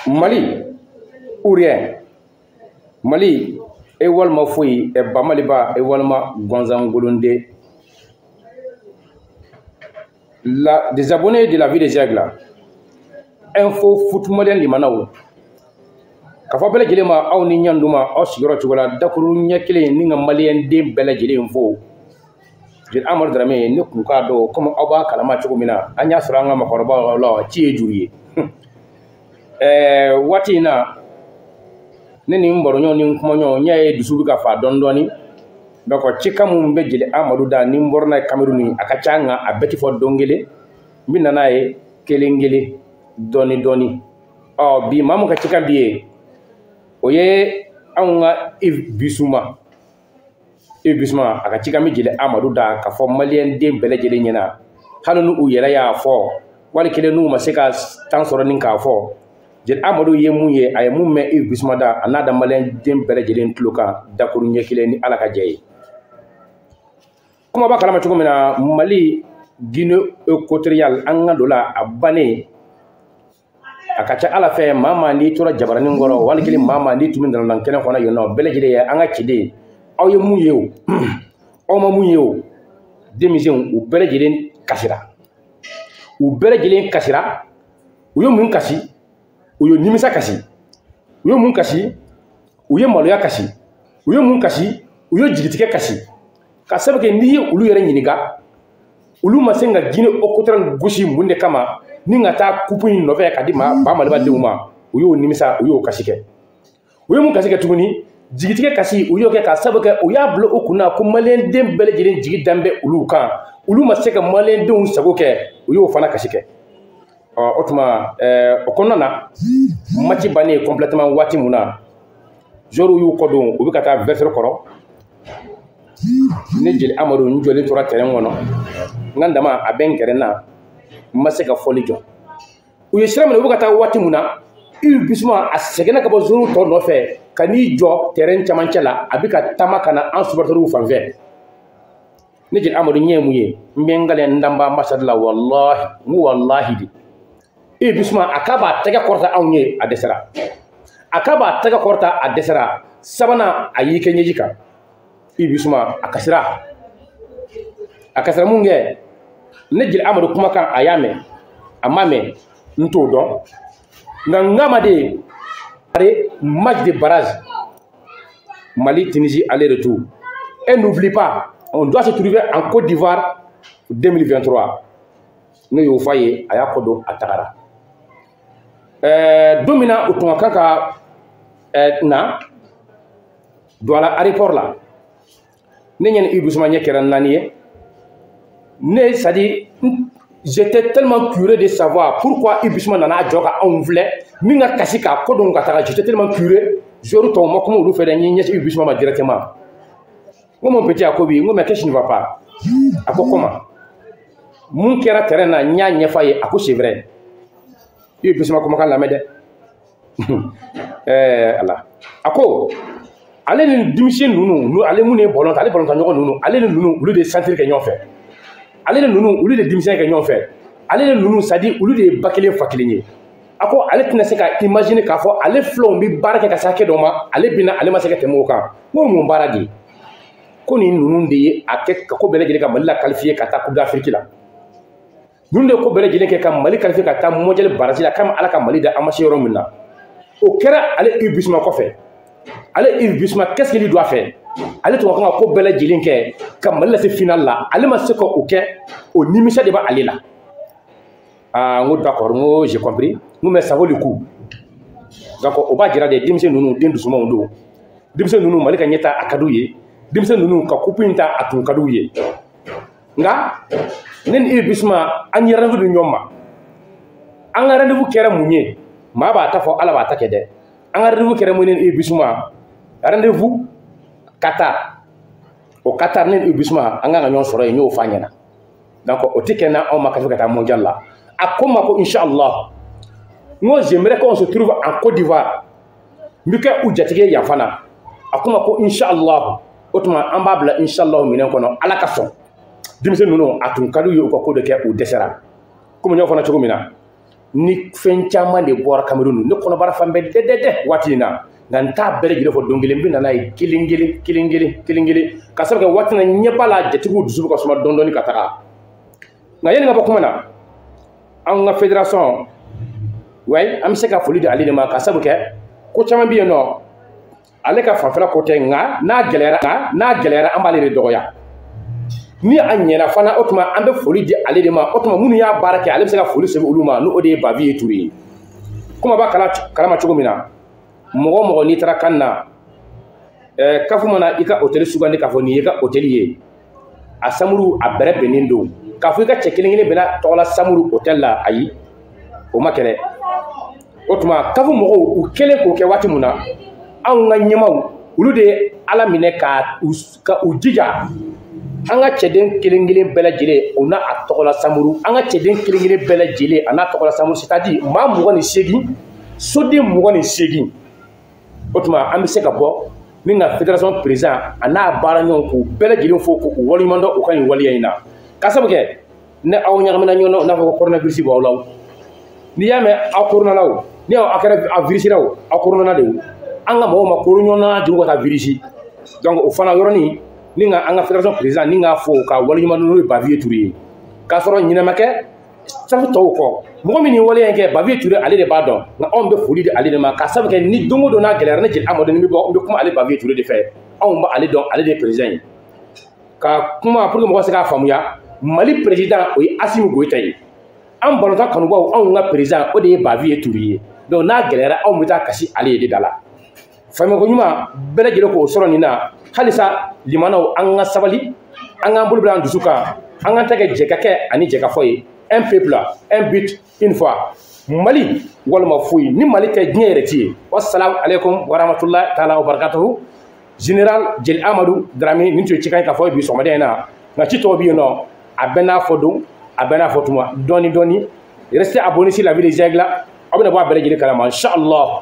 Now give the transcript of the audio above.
Mali ou rien. Mali e walima foyi e Bamaliba e walima Gonzangolonde. Des abonnés de la vie des aigles. Info foot malien limanaw. Ka fɔ bɛɛ lajɛlen ma aw ni ɲanduma aw sigiyɔrɔ cogo la dakuru ɲɛ kelen ni ka maliyɛn den bɛɛ lajɛlen fo. Jeli Amadu Darame ne kun k'a dɔn komi aw b'a kalama cogo min na an y'a sɔrɔ an ka maakɔrɔbaw la ci ye juru ye. Waati in na ne ni n baroɲɔgɔn ni n kumaɲɔgɔn n y'a ye dusu bɛ ka fa dɔɔni dɔɔni. Donc cikan mun bɛ Jeli Amadu da ni n bɔra n'a ye Cameroun a ka ca nka a bɛɛ ti fɔ don kelen. N bɛ na n'a ye kelen kelen dɔɔni dɔɔni. Ɔ bi maa mun ka cikan bi ye o ye anw ka Yves Bissouma. Yves Bissouma a ka cikan bɛ Jeli Amadu da ka fɔ maliyɛn den bɛɛ lajɛlen ɲɛna hali n'u u yɛrɛ y'a fɔ wali kelen n'u ma se ka tan sɔrɔ ni k'a fɔ. Jeli Amadu ye mun ye a ye mun mɛn Yves Bissouma da a n'a da maliyɛn den bɛɛ lajɛlen tulo kan dakuru ɲɛ kelen ni Ala ka jɛ ye. Kuma b'a kalama cogo min na Mali Guinée équatoriale an ka don la a bannen a ka ca Ala fɛ maa maa n'i tora jabaranin kɔrɔ wali kelen maa maa n'i tun bɛ nalonan kɛnɛ kɔnɔ yen nɔ bɛɛ lajɛlen ye an ka ciden aw ye mun ye o aw ma mun ye o denmisɛnw u bɛɛ lajɛlen kasira u bɛɛ lajɛlen kasira u ye mun kasi u ye nimisa kasi u ye mun kasi u ye maloya kasi u ye mun kasi u ye jigitigɛ kasi ka sabu kɛ n'i ye olu yɛrɛ ɲininka olu ma se ka Guinée équatoriale gosi mun de kama ni ka taa coupe in nɔfɛ ka di ma ba Maliba denw ma u y'o nimisa u y'o kasi kɛ u ye mun kasi kɛ tuguni jigitigɛ kasi u y'o kɛ ka sabu kɛ u y'a bila u kunna ko maliyɛn den bɛɛ lajɛlen jigi dan bɛ olu kan olu ma se ka maliyɛn denw sago kɛ u y'o fana kasi kɛ. Ɔ o tuma o kɔnɔna na match bannen complètement waati mun na joueurs y'u kɔ don u bɛ ka taa vestiaire kɔrɔ ne Jeli Amadu n jɔlen tora terrain kɔnɔ n ka dama a bɛ n kɛrɛ na n ma se ka fɔli jɔ u ye sira minɛ u bɛ ka taa waati mun na Yves Bissouma a sɛgɛnna ka bɔ joueurs tɔ nɔfɛ ka n'i jɔ terrain camancɛ la a bɛ ka taama ka na an supporters fan fɛ. Ne Jeli Amadu ɲɛ ye mun ye n bɛ n kalen n danba masadi la walahi n ko walahi de Yves Bissouma a k'a b'a tɛgɛ kɔrɔta anw ye a dɛsɛra a k'a b'a tɛgɛ kɔrɔta a dɛsɛra sabanan a y'i kɛ ɲɛji kan Yves Bissouma a kasira mun kɛ ne Jeli Amadu kumakan a y'a mɛn a ma mɛn n t'o dɔn nka n k'a ma de match de barrage Mali Tunisie aller-retour et n'oublie pas on doit se trouver en Côte d'Ivoire 2023 ne y'o f'a ye a y'a kɔ don a tagara. Don min na u tun ka kan ka na Douala aéroport la ne ɲɛ ni Yves Bissouma ɲɛ kɛra naani ye ne c'est à dire j'étais tellement curieux de savoir pourquoi Yves Bissouma nana jɔ ka anw filɛ min ka kasi k'a kɔ don ka taga j'étais tellement curieux joueur tɔw ma kuma olu fɛ dɛ n ye ɲɛsin Yves Bissouma ma directement n ko mon petit a ko bi n ko mais qu'est-ce qui ne va pas a ko comment mun kɛra terrain na n y'a ɲɛfɔ a ye a ko c'est vrai Yves Bissouma kumakan lamɛn dɛ Ala a ko ale ni denmisɛn ninnu ale mun ye ballon ta ale ballon ta ɲɔgɔn ninnu ale ni ninnu olu de ye centre kɛ ɲɔgɔn fɛ ale ni ninnu olu de ye denmisɛn kɛ ɲɔgɔn fɛ ale ni ninnu c'est à dire olu de ye ba kelen fa kelen ye a ko ale tɛna se ka imaginer k'a fɔ ale filanw bɛ baara kɛ ka se hakɛ dɔ ma ale bɛna ale ma se ka tɛmɛ o kan n ko mun baara de ye ko nin ninnu de ye a kɛ ka ko bɛɛ lajɛlen ka Mali la qualifier ka taa Coupe d'Afrique la ninnu de ye ko bɛɛ lajɛlen kɛ ka Mali qualifier ka taa mondial barrage la komi Ala ka Mali da an ma se yɔrɔ min na o kɛra ale Yves Bissouma kɔfɛ ale Yves Bissouma qu'est-ce qu'il doit faire ale tun ka kan ka ko bɛɛ lajɛlen kɛ ka Mali lase final la ale ma se ka o kɛ o nimisa de b'ale la. Ah n ko d'accord n ko j'ai compris n ko mais ça vaut le coup donc o b'a jira de denmisɛn ninnu den dusumanw don denmisɛn ninnu Mali ka ɲɛta a ka d'u ye denmisɛn ninnu ka coupe in ta a tun ka d'u ye nka ne ni Yves Bissouma an ye rendez-vous di ɲɔgɔn ma an ka rendez-vous kɛra mun ye maa b'a ta fɔ Ala b'a ta kɛ dɛ an ka rendez-vous kɛra mun ye ne ni Yves Bissouma rendez-vous Qatar o Qatar ne ni Yves Bissouma an kan ka ɲɔgɔn sɔrɔ yen n y'o f'a ɲɛna donc o tɛ kɛ n'anw ma ka se ka taa mondial la a ko n ma ko inchallah n ko j'aimerais qu'on se trouve en Côte d'Ivoire n bɛ kɛ u jatigi ye yan fana a ko n ma ko inchallah o tuma an b'a bila inchallah minɛn kɔnɔ Ala ka sɔn denmisɛn ninnu a tun ka d'u ye u ka ko dɔ kɛ u dɛsɛra komi n y'o fana cogo min na. Ni fɛn caman de bɔra Cameroun, ne kɔnɔbara fan bɛɛ dɛdɛdɛ waati in na, nka n t'a bɛɛ lajɛlen fɔ don kelen, n bɛ na n'a ye kelen kelen kelen kelen kelen kelen, ka sababu kɛ waati in na ɲɛ b'a la, jatigiw dusu bɛ ka suma dɔɔni dɔɔni ka taga. Nka yanni ka bɔ kuma na, an ka fédération, ouais, an bɛ se ka foli di ale de ma, ka sababu kɛ ko caman bɛ yen nɔ, ale ka fanfɛla ko tɛ, nka n'a gɛlɛyara, n'a gɛlɛyara, an b'ale de dɔgɔya. Ni a ɲɛna fana, o tuma an bɛ foli di ale de ma. O tuma minnu y'a baara kɛ, ale bɛ se ka foli sɛbɛn olu ma, n'o de ye Baviye Ture ye. Komi a b'a kalama cogo min na, mɔgɔ o mɔgɔ n'i taara kan na, kafu mana i ka hôtel sugandi k'a fɔ nin y'i ka hôtel ye, a samuru a bɛrɛ bɛnnen don k'a fɔ i ka cɛ kelen kelen bɛnna tɔgɔla samuru hôtel la, ayi, o ma kɛlɛ. O tuma kafu mɔgɔw u kɛlen k'o kɛ waati mun na, anw ka ɲɛmaw olu de ye Ala minɛ ka u jija, an ka cɛden kelen kelen bɛɛ lajɛlen o n'a a tɔgɔla samuru, an ka cɛden kelen kelen bɛɛ lajɛlen a n'a tɔgɔla samuru, c'est à dire maa 28, soden 28. O tuma an bɛ se ka bɔ ni ka fédération président a n'a baara ɲɔgɔn k'u bɛɛ lajɛlen fo k'u waleɲuman dɔn u ka nin waleya in na, ka sabu kɛ ni aw ɲagamina ɲɔgɔn na, n'a fɔ ko coronavirus b'aw la o, n'i y'a mɛn aw corona la o, ni aw kɛra a virus la o, aw corona de o, an ka mɔgɔw ma koro ɲɔgɔn na jugu ka taa virus. Donc o fana yɔrɔnin ni ka an ka fédération président ni k'a fɔ ka waleɲuman dɔn, n'o ye Baviye Ture ye, k'a sɔrɔ ɲinɛ ma kɛ safu tɔw kɔ. Mɔgɔ min nin waleya in kɛ, Baviye Ture, ale de b'a dɔn, nka anw bɛ foli di ale de ma, ka sabu kɛ ni don o don n'a gɛlɛyara, ne Jeli Amadu ni bɛ bɔ, n bɛ kuma ale Baviye Ture de fɛ, anw b'ale dɔn, ale de ye président ye. Ka kuma pour que mɔgɔ se k'a faamuya, Mali président o ye Assimi Goïta ye, an balontan kanubaw anw ka président o de ye Baviye Ture ye. Donc n'a gɛlɛyara, anw bɛ taa kasi ale ye de da la. Faamuyako ɲuman bɛɛ lajɛlen k'o sɔrɔ nin na. Halisa limanaw, an ka sabali, an k'an bolo bila an dusu kan, an k'an ta kɛ jɛ ka kɛ ani jɛ ka fɔ ye. Un peuple, un but, une foi. Mali walima foyi ni Mali tɛ, diɲɛ yɛrɛ ti ye. Wassalamu alaikum warahmatullahi taala wa barakatuhu. Général Jeli Amadu Darame, nin tun ye cikan ye k'a fɔ bi sɔgɔmada in na, nka ci tɔw bɛ yen nɔ, a bɛɛ n'a fɔ don, a bɛɛ n'a fɔ tuma, dɔɔni dɔɔni. Restez abonnés sur la vie des aigles, aw bɛna bɔ a bɛɛ lajɛlen kalama, inchallah.